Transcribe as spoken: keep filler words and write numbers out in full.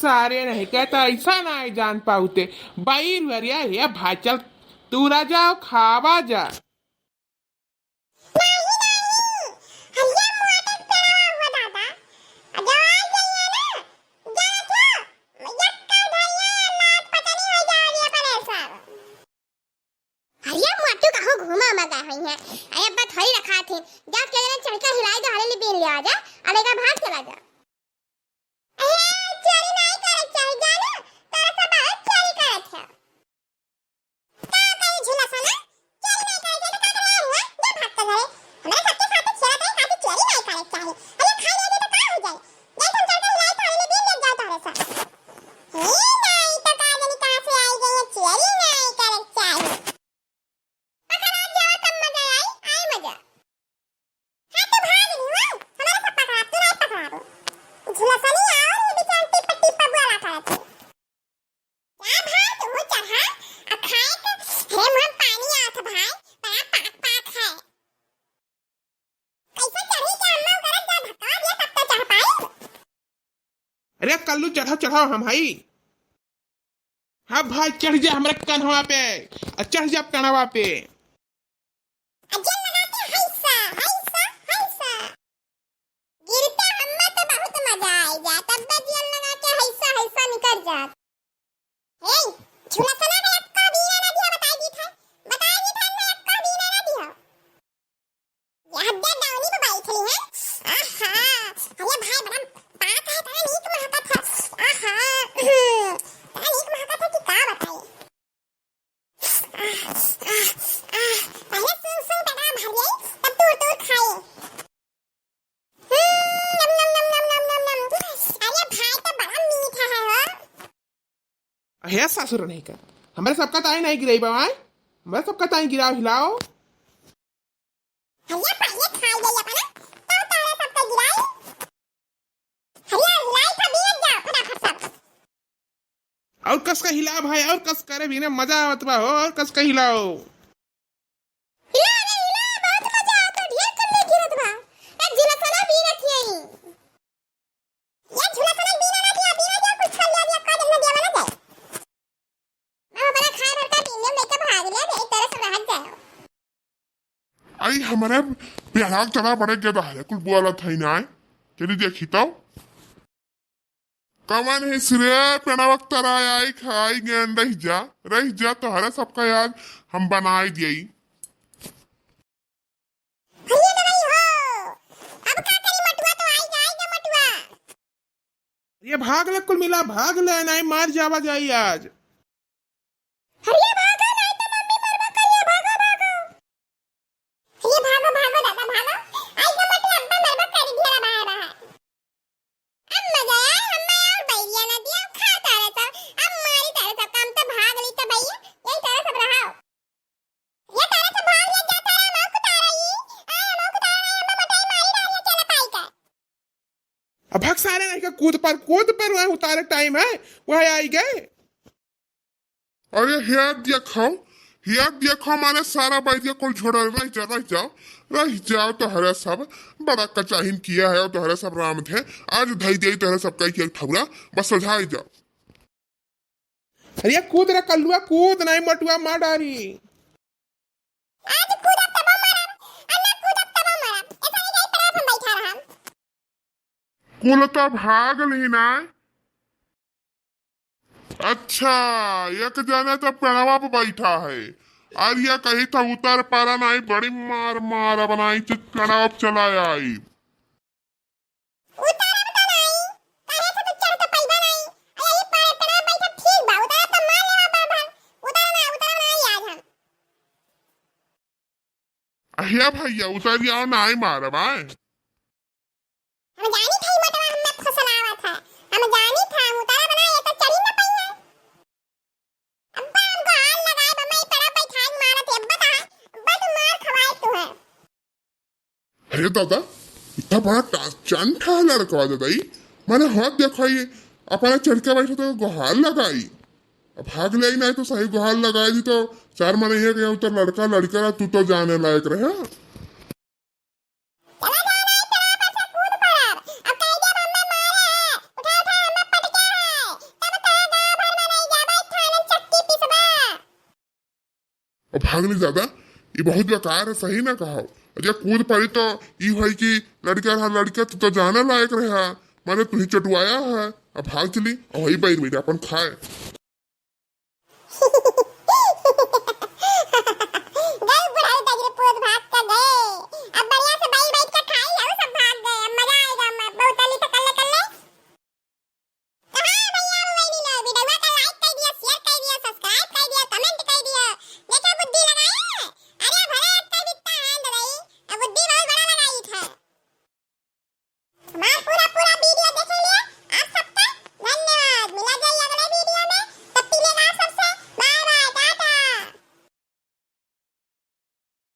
सारे नहीं कहता, ऐसा ना है जान पाउते। बाई रुअरिया, हे भाई, चल, तू राजा हो, खावा जा। नाही, नाही, हरिया मोटे पेड़वा हुआ दादा, आ जवान जइया ना, जाना था, यक्का धरिया लात पता नहीं हो जाओ ये अपने सब। हरिया मोटू कहूँ घूमा मगा हुई है। अरे अब्बा थोड़ी रखा थे, जा के जने चढ़ के हिलाई दे, हरे ले बीन ले आ जा, अलेगा भाग चला जा। अरे, चोरी नाहीं करे चाही, जाने? तोरा से बहुत चोरी करत है। का कही झूला सोना? चोरी नाहीं करे चाही, तो का करे हुआ? जा भाग तो घरे। हमरा सबके साथे खेलत है, साथे चोरी नाहीं करे चाही। अरे, खा ले तो का हो जाए? जा तुम चल के हिलाई थाली में बीन ले जाओ तारे से। हे नाहीं तो का जानी कहाँ से आई गई है, चोरी नाहीं करे चाही। पकड़ान जावा तब मजा आई, आई मजा। हाँ तो भाग रही हूँ, हमारे सब पकड़ा, तू नहीं पकड़ा दो। झुलसनी और ये बेचारे टिप टिप बुआ ला करत है। जा भाई, तू चढ़ा, आ खाए के, हे मुँह पानी आवत भाई, बड़ा पाक पाक है। कैसे चढ़ी के अम्मा उधर जा धक्का दिया तब तो चढ़ पाई। अरे कल्लू, चढ़ा, चढ़ाओ हम भाई। हाँ भाई, चढ़ जा हमरा कन्हवा पे, आ चढ़ जा कन्हवा पे। आ जेल लगा के हैसा, हैसा, हैसा। गिरते हम्मा तो बहुत मजा आई जा, तब बे जेल लगा के हैसा, हैसा निकल जात। ए, झुलसना का एक्का बीना ना दिया, बताई दी था, बताई दी था, ना एक्का बीना ना दिया। ये हड्डे डाउनी पे बैठली है। आहा, अरे भाई, बड़ा पाक है, बड़ा नीक महकत है। आहा, बड़ा नीक महकत है कि का बताई। आह, आह, आह, पहले सूंघ सूंघ पेटवा भर जाई, तब तूर तूर खाई। हम्म, नम, नम, नम। अरे भाई, तो बड़ा मीठा है हो। हे सासुर नहीं का, हमरे सबका ताई नहीं गिराई बा, आय? हमरे सबका ताई गिराओ, हिलाओ। हरिया पहिले खाई गई अपना, तब तारे सबका गिराई। हरिया हिलाई था, बीन जाओ फटाफट सब। और कस का हिलाओ भाई, और कस करे भी ना, मजा आवत बा हो, और कस का हिलाओ। हिला रे हिला, बहुत मजा आवत बा, ढेर कल्ले गिरत बा। ए झुलसना बीनत यही। ये झुलसना बीना ना दिया, बीना दिया, कुछ कर लिया, दिया, का जल्दी दिया ना जाए। अब अपना खाए भर का बीन ले, लेके भाग ले, एक तरह से भाग जाए। आई हमारे बिहार चला बड़े गदा है, कुल बोला था ही ना है। चली देखी तो। कवन है सिरे पेड़वा के तरा आई खाई गए, रह जा, रह जा, तोहरा सबका याद हम बनाई दियई। भैया तो नहीं हो, अब का करी मटुआ तो आई जाए के मटुआ। अरे भाग ले कुल मिला, भाग ले, नहीं मार जावा जाई आज। अरे भागो, नहीं तो मम्मी मरबा करिए, भागो, भागो। अरे भागो, भागो दादा, भागो। आई के मटुआ अब्बा मरबा करी, घेरा बाहर, बाहर। अब मजा आया, हमें और बैरिया ना दिया, खा तारे सब, अब मारी तारे सब, काम तो भाग ली तो भैया, यही तरह सब रहा। ये तारे सब भाग ले जाता है, हम कुतारा ही, आ, हम कुतारा ही, हम बटाई मारी डाल के चला पाई का। अब भग सारे नहीं का कूद पर, कूद पर वह उतारे टाइम है, वह आई गए। अरे हिया देखो, हिया देखो, माने सारा बैरिया कुल झोड़ा, रह जा, रह जाओ, रह जाओ तोहरा सब, बड़ा कचाहिन किया है और तोहरा सब राम थे, आज धई दे तोहरा सब कई के ठौरा, बस सोझाई जाओ। अरे कूद रे कल्लुआ, कूद, नहीं मटुआ मार डारी। आज कूदब तबो मरब, आ ना कूदब तबो मरब। ऐसा नहीं जाई, तरफ हम बैठा रहम। कुल तो भाग ली ना। अच्छा, एक जने तो पेड़वा पे बैठा है। और ये कही था उतर पारा नहीं, बड़ी मार मार बनाई, चित पेड़वा पे चला आई। उतरब तो नाई, काहे से तू चढ़ तो पइबा नाई। अरे, ई पारे पे ना बैठब, ठीक बा, उतरब तो मार लेबा बड़ भर। उतरब ना, उतरब ना आज हम। अहिया भैया, उतर जाओ, नाई मारब, आए। हम जानी था, ई मोटवा हमें फुसलावत है। हम जानी था, हम उतरब ना, ये तो चढ़ी ना पइहे। अब्बा हम गोहार लगाए, बम्मा ई पेड़ा बैठाए मारत है, अब्बा कहाँ? अब्बा तू मार खवाए तू है। अरे दादा, इतना बड़ा टा-, चंट है लड़का दादा ई। माने हाथ देखो ये, अपना चढ़ के बैठे तो गोहार लगाई। अब भाग ले नहीं तो सही गोहार लगाई दी तो चार माने ये कि उतर लड़का लड़का रहा, तू तो जाने लायक रहे। चला जाओ नहीं, पेड़ा पर से कूद पड़ब। अब कह दे, "मम्मी मारे है, उठा, उठा, हमें पटके है।" अब भाग ली दादा, ई बहुत बेकार है, सही ना कहा। अरे कूद पड़ी तो ई होई कि लड़का रहा लड़का, तू तो जाने लायक रहा, माने तुही चटुआया है। अब भाग चली, अब वही बैठ बैठ अपन खाए।